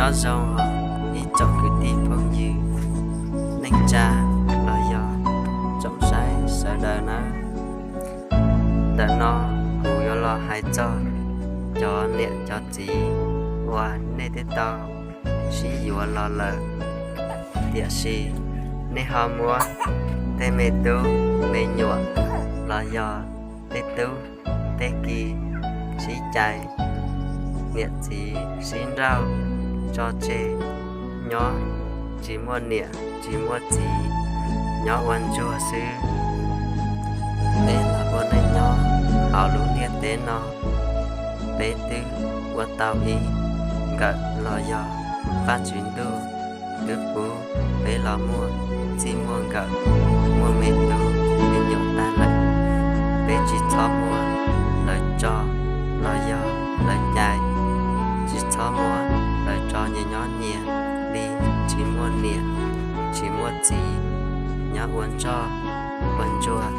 Nyob zoo os ib tsoom kwv tij phooj ywg, neej tsa los yog tsoom saib sawv daws nawb. Ntawm no kuv yuav los hais txog cov niam cov txiv uas nej twb tau sib yuav los lawm, tiam sis nej ho muab tej me tub me nyuam los yog tej tub tej ki sib cais, niam txiv sib nrauj tso tseg, nyob tsis muaj niam tsis muaj txiv, nyob ua ntsuag xwb. Peb los ua neej nyob hauv lub ntiaj teb no, peb twb ua tau ib nkawm los yog Vajtswv ntuj twb pub peb los muaj txij muaj nkawm, muaj me tub me nyuam tag lawm. Peb tsis txhob muab lawv tso los yog lawv cais, tsis txhob muab lawv tso nyias nyob nyias li tsis muaj niam tsis muaj txiv, nyob ua ntsoj ua ntsuag.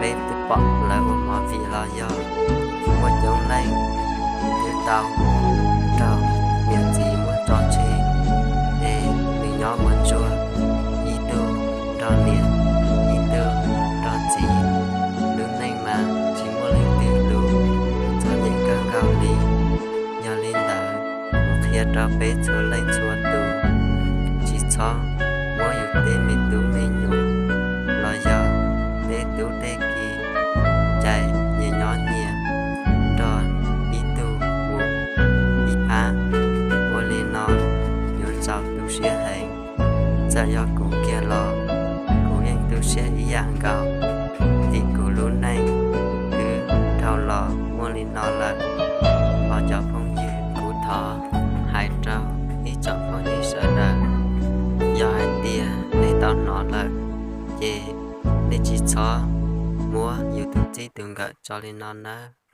Peb twb pom lawv ua movie los yog muaj coob leej twb tau raug niam txiv muab tso tseg, es nws nyob ua ntsuag, ib tug nrog niam, ib tug nrog txiv. Lub neej mas tsis muaj leej twg hlub, txom nyem kawg nkaus li. Yog li ntawd, kuv qhia rau peb txhua leej txhua tus, tsis txhob muab yus tej me tub me nyuam los yog tej tub tej ki cais nyias nyob nyias nrog ib tug mus ib phab. Ua li no yuav txaus tu siab heev. Txawm yog kuv kiag los kuv yeej tu siab ib yam nkaus, vim kuv lub neej twb dhau los muaj li no lawm. Os cov phooj ywg, kuv thov hais rau ib tsoom phooj ywg sawv daws, yog hais tias nej tau hnov lawm, ces nej tsis txhob muab yus tus txij tus nkawm tso li no nawb.